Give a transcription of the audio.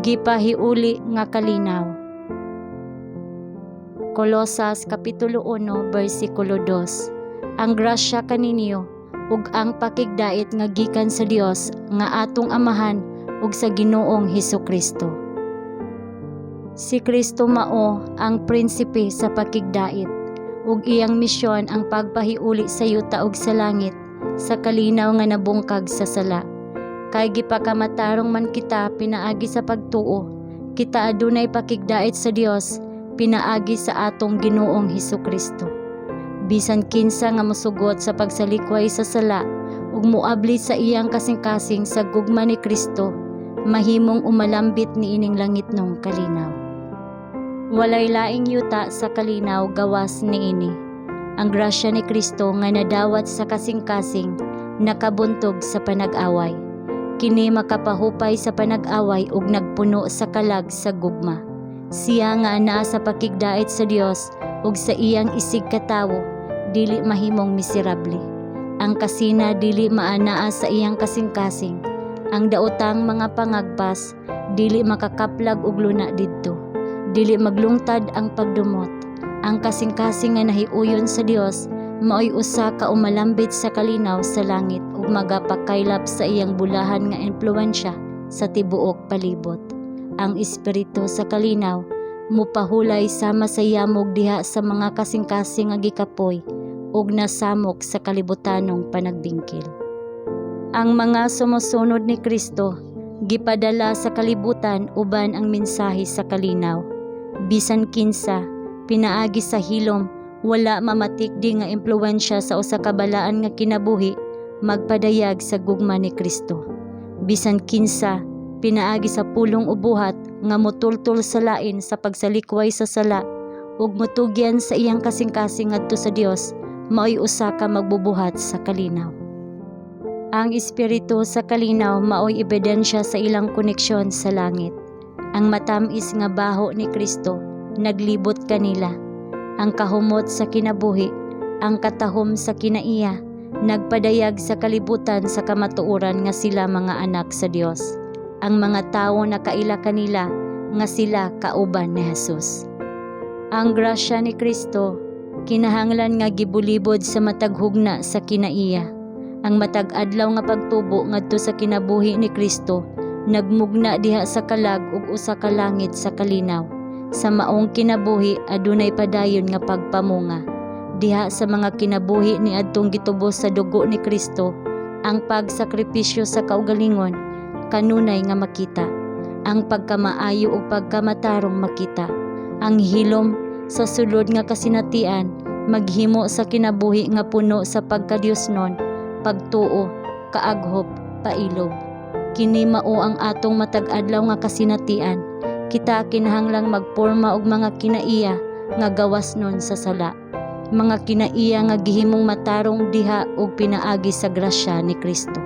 Gipahiuli nga kalinaw. Kolosas Kapitulo 1 bersikulo 2. Ang grasya kaninyo ug ang pakigdait nga gikan sa Dios nga atong Amahan ug sa Ginoong Hesus Kristo. Si Kristo mao ang prinsipe sa pakigdait ug iyang misyon ang pagpahiuli sa yuta ug sa langit sa kalinaw nga nabungkag sa sala. Kay gipakamatarong man kita pinaagi sa pagtuo, kita adunay pakigdait sa Dios pinaagi sa atong Ginoong Hesus Kristo. Bisan kinsa nga mosugot sa pagsalikway sa sala ug moabli sa iyang kasing-kasing sa gugma ni Kristo, mahimong umalambit niining langitnong kalinaw. Walay laing yuta sa kalinaw gawas niini. Ang grasya ni Kristo nga nadawat sa kasing-kasing nakabuntog sa panag-away. Kini makapahupay sa panag-away ug nagpuno sa kalag sa gugma. Siya nga anaa sa pakigdait sa Dios ug sa iyang isig katawo dili mahimong miserable. Ang kasina dili maanaa sa iyang kasing-kasing. Ang daotang mga pangagpas dili makakaplag og luna didto. Dili maglungtad ang pagdumot. Ang kasing-kasing nga nahiuyon sa Dios maoy usa ka umalambit sa kalinaw sa langit ug magapakaylap sa iyang bulahan nga impluwensya sa tibuok palibot. Ang espiritu sa kalinaw mupahulay sama sa yamog diha sa mga kasing-kasing nga gikapoy ug nasamok sa kalibutanong panagbingkil. Ang mga sumusunod ni Kristo gipadala sa kalibutan uban ang mensahe sa kalinaw. Bisan kinsa pinaagi sa hilom wala mamatikdi nga impluwensya sa usa ka balaan nga kinabuhi, magpadayag sa gugma ni Kristo. Bisan kinsa pinaagi sa pulong o buhat nga motultol sa lain sa pagsalikway sa sala ug motugyan sa iyang kasing-kasing ngadto sa Dios, maoy usa ka magbubuhat sa kalinaw. Ang espiritu sa kalinaw maoy ebidensya sa ilang koneksyon sa langit. Ang matam-is nga baho ni Kristo naglibot kanila. Ang kahumot sa kinabuhi, ang katahom sa kinaiya, nagpadayag sa kalibutan sa kamatuoran nga sila mga anak sa Dios. Ang mga tawo nakaila kanila nga sila kauban ni Jesus. Ang grasya ni Kristo kinahanglan nga gibulibod sa matag hugna sa kinaiya. Ang matag adlaw nga pagtubo ngadto sa kinabuhi ni Kristo nagmugna diha sa kalag ug usa ka langit sa kalinaw. Sa maong kinabuhi adunay padayon nga pagpamunga. Diha sa mga kinabuhi ni adtong gitubos sa dugo ni Kristo, ang pagsakripisyo sa kaugalingon kanunay nga makita. Ang pagkamaayo ug pagkamatarong makita. Ang hilom sa sulod nga kasinatian maghimo sa kinabuhi nga puno sa pagkadiosnon, pagtuo, kaaghop, pailob. Kini mao ang atong matag adlaw nga kasinatian. Kita kinahanglang magporma og mga kinaiya nga gawas nun sa sala. Mga kinaiya nga gihimong matarong diha og pinaagi sa grasya ni Kristo.